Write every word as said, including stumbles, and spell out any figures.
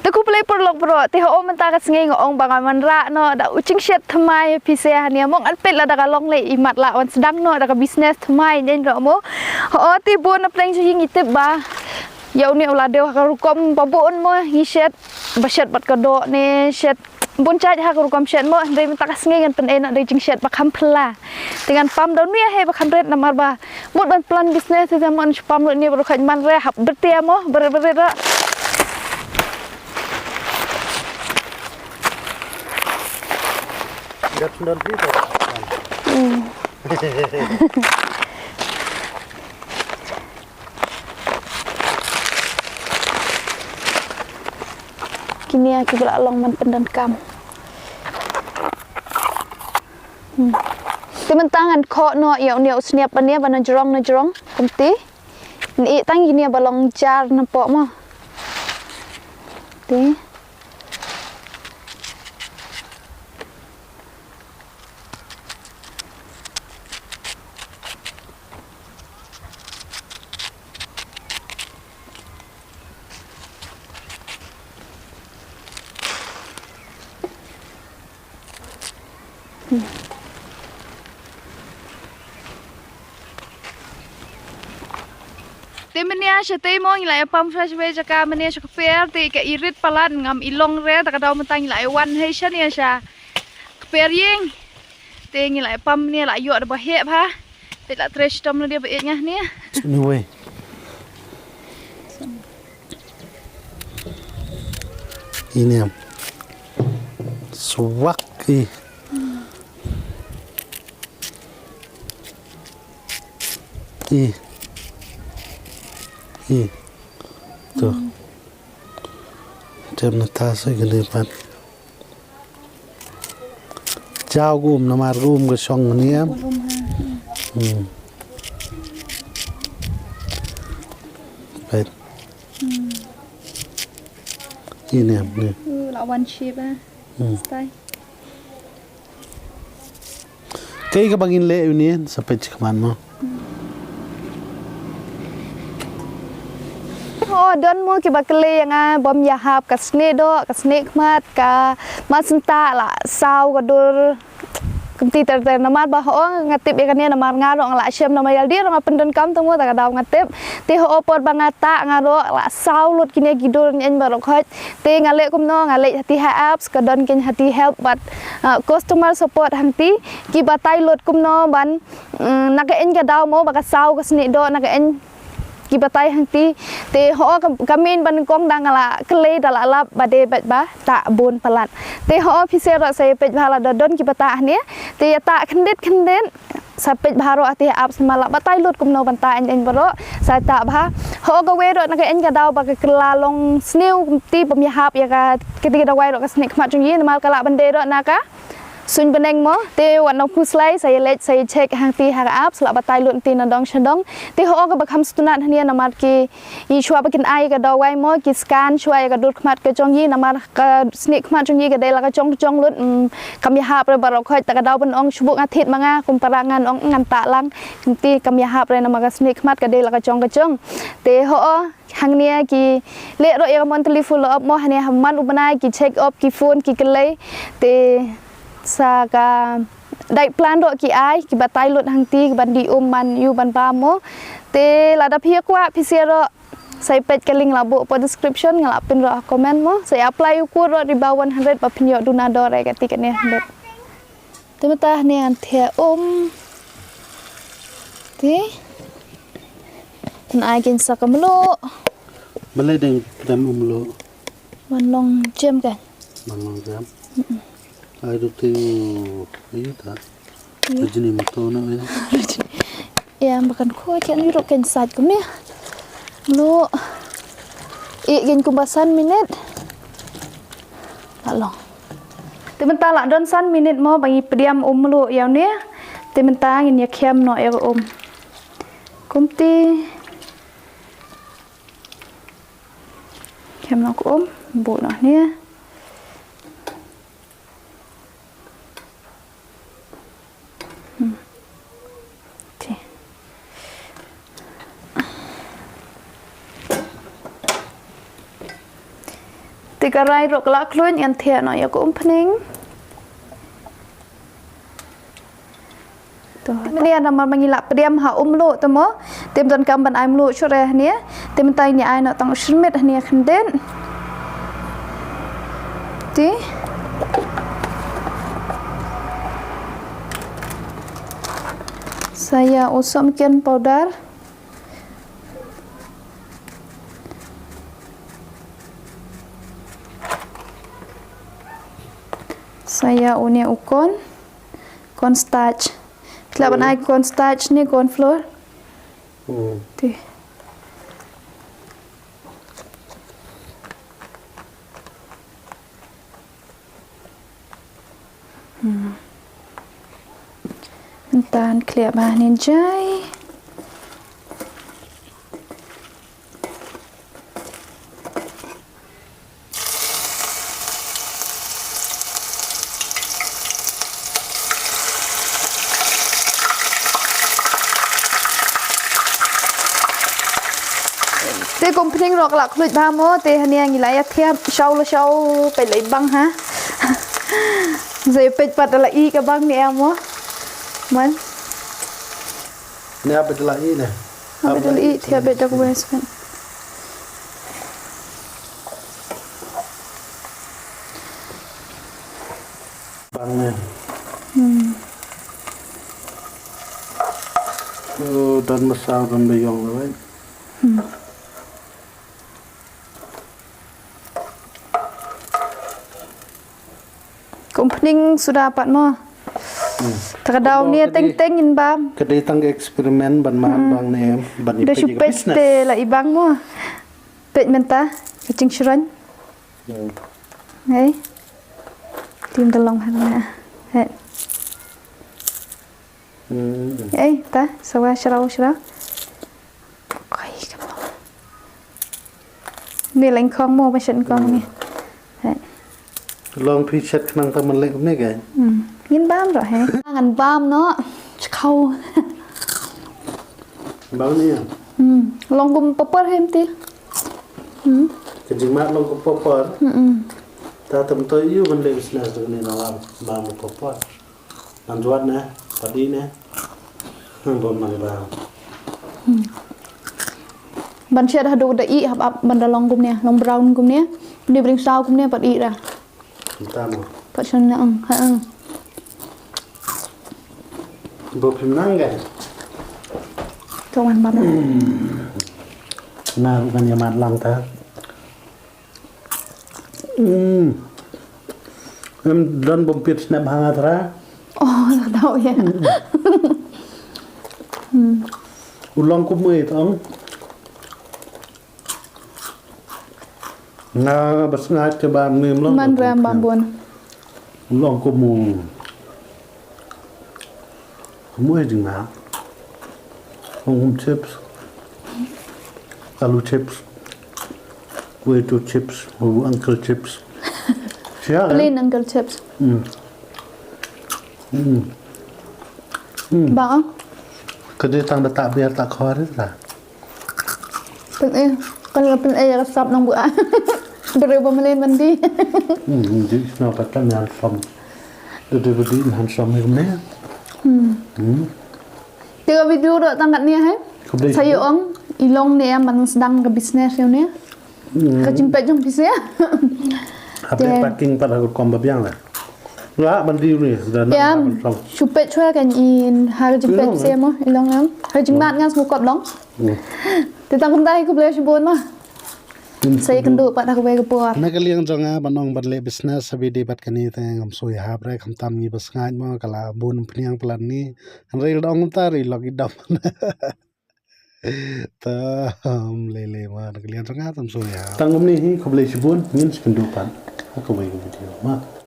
Te khublei paralok baroh, te hooid mynta ka sngi nga ong ba ngan wanrah noh da u jingshet thymmai phi sha hangne mo, ngan peit lada ka long lei i mat lah wan sdang noh da ka business thymmai neng noh mo. Hooid te bun na pdeng jong ngi tip ba ïa une u la dei ha ka rukom ba bun mo ngi shet, ba shet bad ka doh ne shet bun jait ha ka rukom shet mo, hynrei mynta ka sngi ngan pyneh noh da jingshet ba kham phylla. Te ngan pam da une hi ba kham rit namar ba mut ban plan business te mo ngan pam lut ne baroh khoit man re hap byrtia mo, byrtia byrtia. Gat sundan ti to. Hmm. Kine ki ba la long man pyndonkam. Hmm. Te mynta ngan khoh noh ïa une u sniap ba ne ba na jrong na jrong kumti. Ngan ïeh tang ïa une ba long jar na poh mo. Te. Te mynne shatei mo ngi la ïa pam fresh wei jaka mynne sha kper te ka irit palat ngam i long re ta ka daw mynta ngi la ïa wan hei shane sha kper ïing. Te ngi la ïa pam mynne la ïoh da ba heh bha. Te la trei shitom na dia ba ïeit nga ne. Anyway. Iniam. Swak i. I. I. Tu. Tem na ta sa gede pat. Jaw gum namar gum ga shong niam. Hmm. Pet. Hmm. Ini am ni. Uh, la wan shape ah. Hmm. Style. Kei ka bangin le union sa pet kman mo. Oh, don mo ki ba kle yang ah bom ya hap ka sne do, ka sne khmat, ka masenta la saw ka dur. Kumti ter ter namar ba ho nga tip ïa kane namar nga ruh nga la shem namar ïaldi ruh nga pyndonkam tang mo ta ka daw nga tip. Te ho por ba nga ta nga ruh la saw lut kine ki dur nyen baroh khoit. Te nga leh kumno nga leh hati ha apps ka don kin hati help bad, uh, customer support hangti ki batai lut kumno ban, mm, na ka en ka daw mo ba ka saw ka snieh doh na ka en ki batai hangti. Te ho ka, ka main ban kong dang la klei da la lap ba de bet ba ta bun palat. Te ho phi se ro sa pet ba la da don ki bata hne. Te ya ta khndit khndit sa pet ba ro ati apps ma la batai lut kumno ban ta en en baro sa ta ba. Ho ka we ro na ka en ka daw ba ka kla long sniew ti bam ya hap ya ka kiti ka dawai ro ka snieh khmat jong yi namar ka la ban de ro na ka suiñ bneng mo, te wat nang phuslai, sa ïa leit, sa ïa check hangti ha ka apps, la batai lut ti na dong sha dong. Te ho ka ba kham stunat hane namar ki, i shuwa ba kin ai ka dawai mo, ki scan shuwa ïa ka dur khmat ka jong yi, namar ka snieh khmat jong yi ka dei la ka jong jong lut, mm, kam ïa hap re baroh khoit, ta ka daw ban ong shu buk nga thied ma nga, kum para ngan ong ngan ta lang, ti kam ïa hap re namar ka snieh khmat ka dei la ka jong ka jong. Te ho, hangne ki leh ro ïa ka monthly follow up mo, hangne ha man u bnai ki check up, ki phone, ki klei. Te sa ka diet plan ro ki ai, ki batai lut hangti, ki ban die um ban ïu ban bam mo. Te lada phi kwah phi share ro, sa peit ka link la buh po description, nga la pin ro ha comment mo. Sa apply u kur ro riba one hundred ba phin ïoh duna dor ïa kati kane hundred. Te mynta hangne ngan theh um. Te. Ngan ai kein sa ka mluh. Balei dang dam um mluh? Ban long jem kan. Ban long jem. Mm-mm. Ai du te ayu ta. Iya. Rajini moto na ayu. Rajini. Ïa, ba kan khot ïa ngi ruh kein sait kumne. Mluh. Ïa kein kumba san minit. La long. Te mynta la don san minit mo ba ngi pdiam um mluh ïa une. Te mynta ngin ïa khem noh ïa ka um. Kumti. Khem noh ka um, buh noh ne. Hmm. Te. Te ka rai ruh ka la khluit, ngan thiah noh ïa ka umphniang. To, mynne namar ma ngi la pdiang ha um luh te mo. Te ym don kam ban ai um luh shuh re hangne. Te mynta ngi ai noh tang u shyrmit hangne khyndiat. Te sa ïa u sohmynken powder. Sa ïa une u corn, corn starch. Phi lah ban ai corn starch ne corn flour. Hmm. Te. Hmm. Ngan khlieh ba nin jai. Te ka umphniang ruh ka la khluit bha mo, te hangne ngi la ïa thiah shaw la shaw, peit la i bang ha. Sa ïa peit pat la i ka bang ne em mo. Man. Ne ap peit la i ne. Ap peit la i, thiah peit da ka wei spet. Bang ne. Hmm. Oh, don masa don ba ïong la wei. Hmm. Ka umphniang suda pat mo. Hmm. Te ka daw ne teng teng in bam. Ka dei tang ka experiment ban man bang ne em, ban ïa peit ïa ka business. Te la i bang mo. Peit mynta ka jingshrain. Hmm. Hei. Tim da long hana. Hei. Hmm. Ei, ta, sawa shraw shraw. Koi, ka mo. Ni leng khong mo, ba shen khong ni. Hei. Long phi shet khnang ta man lek ne kai. Hmm. Ngin bam ruh he. Ngan bam noh. Chkau. Bam ni ya. Hmm. Long kum papar hem ti. Hmm. Ka jingmat long kum papar. Hmm, hmm. Ta tam to ïu ban leh business ni na lam bam kum papar. Ngan juat ne, pat ih ne. Ngan bam ngan bam. Hmm. Ban shet haduh da ih hap ap ban da long kumne, long brown kumne. Ni bring saw kumne pat ih da. Entah mo. Pat shen ne ang, ha ang. Bo phim nang ga. Kawan bam. Na ruh kan ïa mat lang ta. Hmm. Em don bom pit snap hanga tra. Oh, la tau ya. Hmm. U long kum mui tong. Nga bas nga ke bam ni long. Man ram bam bun. U long kum mui. Mui ding nga. Ong chips. Alu chips. Potato chips. Oh, uncle chips. Siya, eh? Plain uncle chips. Hmm. Hmm. Hmm. Ba? Ka dei tang da ta biar ta khor ta. Pyn-i, kan la pyn-i ïa ka sap nong bu a. Bere ba melen mandi. Hmm, di sna patan handsome. Dei ba di handsome hi kumne. Hmm. Hmm. Te ka video ruh tang katne hi. Khublei shibun. Sa ïoh ong i long ne em ban sdang ka business ïa une. Hmm. Ka jingpeit jong phi seh. Hap leh packing pat ha ka rukom ba biang la. La ban di une da nang ban song. Shu peit shuwa kan in ha ka jingpeit seh mo i long em. Ha ka jingmat ngan sngewkop long. Hmm. Te tang kumta hi khublei shibun mo. Sa ïakynduh pat ha kawei ka por. Na ka liang jong nga ban ong ban leh business ha bidi bad kane te ngam soi hap re khamtam ngi ba sngaid mo ka la bun pniang plan ni. Hynrei la ong ta ri lok i dam. Tam lele ma na ka liang jong nga tam soi hap. Tang kumne hi khublei shibun ngin sa ïakynduh pat ha kawei ka video ma.